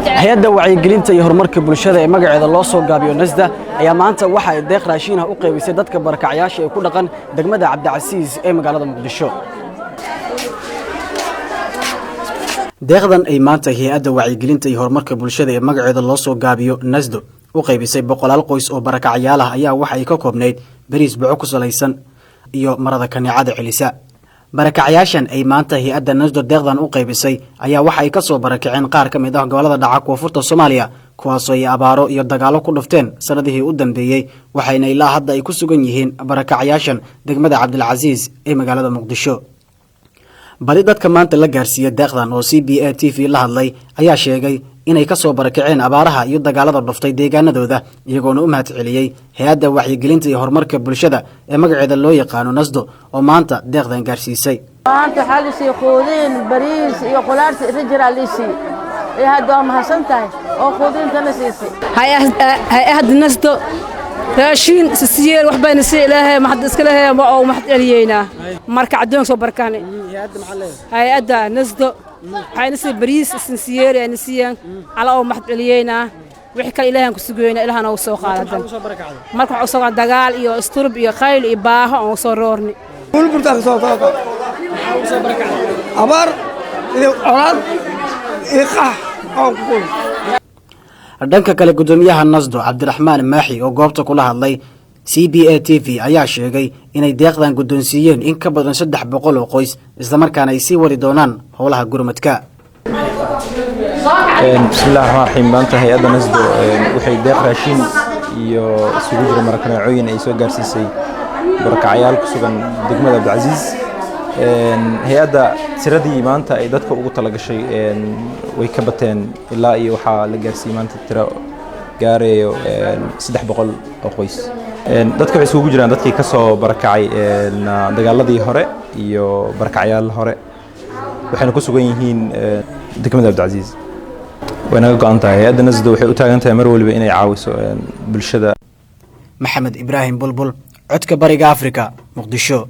Hay-adda wacyigelinta iyo horumarka bulshada ee magaceeda loo soo gaabiyo NASDA ayaa maanta waxa ay deeq raashiin ah u qaybisay dadka barakacyaasha ee ku dhaqan degmada Cabdicasiis ee magaalada Muqdisho. Deeqdan ay maanta hay-adda wacyigelinta iyo horumarka bulshada ee magaceeda loo soo gaabiyo NASDO u qaybisay boqolaal qoys oo barakacyaal ah ayaa waxa ay ka koobnayd bariis boco ku salaysan iyo marada kaneecada celisa. Barakacyaashan ay maanta hay-adda NASDO deeqdan u qaybisay ayaa waxa ay ka soo barakaceen qaar ka mid ah gobollada dhaca koonfurta Soomaaliya, kuwaasoo ay abaaro iyo dagaallo ku dhufteen sannadihii u dambeeyey, waxayna ilaa hadda ay ku sugan yihiin barakacyaashan degmada Cabdilcasiis ee magaalada Muqdisho. Badi dadka maanta la gaarsiiya deeqdan oo CBA TV la hadlay ayaa sheegay inay ka soo barakaceen abaaraha iyo dagaalada dhuftay deegaanadooda, iyagoona u mahad celiyey hay-adda wacyigelinta iyo horumarka bulshada ee magaceeda loo yaqaano NASDO oo maanta deeqdan gaarsiisay. Maanta waxaa la siiyey quudiin, bariis iyo khulaarta rijiraa lii siiyey, ee hadda waa mahadsan tahay oo quudiintana siisay. Hay-adda NASDO raashiin sisiyeen wax bayna sii, Ilaahay maxad iska leeyahay oo maxad celiyeynaa. Marka addoonka soo barkaani hay-adda NASDO waxayna sii bariis sinsiyeeri ayna siiyeen ala oo maxad celiyeynaa. Wixii kale Ilaahan ku sugeynaa, Ilaahan oo soo qaadadan. Marka waxa soo dagaal iyo isturub iyo khayl iyo baaho oo soo roorni. Burburta soo soo abaar iyo colaad iyo qax oo ku. Dhanka kale, guddoomiyaha NASDO Cabdiraxmaan Maaxi oo goobta kula hadlay CBA TV ayaa sheegay inay deeqdan guddoonsiiyeen in ka badan 300 oo qoys, islamarkaana ay sii wadi doonaan howlaha gurmadka. Bismillahi raxmaan raxiim. Maanta hay-adda NASDO waxay deeq raashiin iyo isugu jira marakaneecooyin ay soo gaarsiisay barakacyaal ku sugan degmada Cabdicasiis. Hay-adda tiradii maanta ay dadka ugu talagashay way ka bateen, ilaa iyo waxaa la gaarsiiyey maanta tiro gaarayo 300 oo qoys. Dadka waxay isugu jiraan dadkii ka soo barakacay dagaaladii hore iyo barakacyaal hore, waxayna ku sugan yihiin degmada Cabdicasiis. Way naga go-an tahay, hay-adda NASDO waxay u taagan tahay mar waliba inay caawiso bulshada. Maxamed Ibraahim Bulbul, Codka Bariga Afrika, Muqdisho.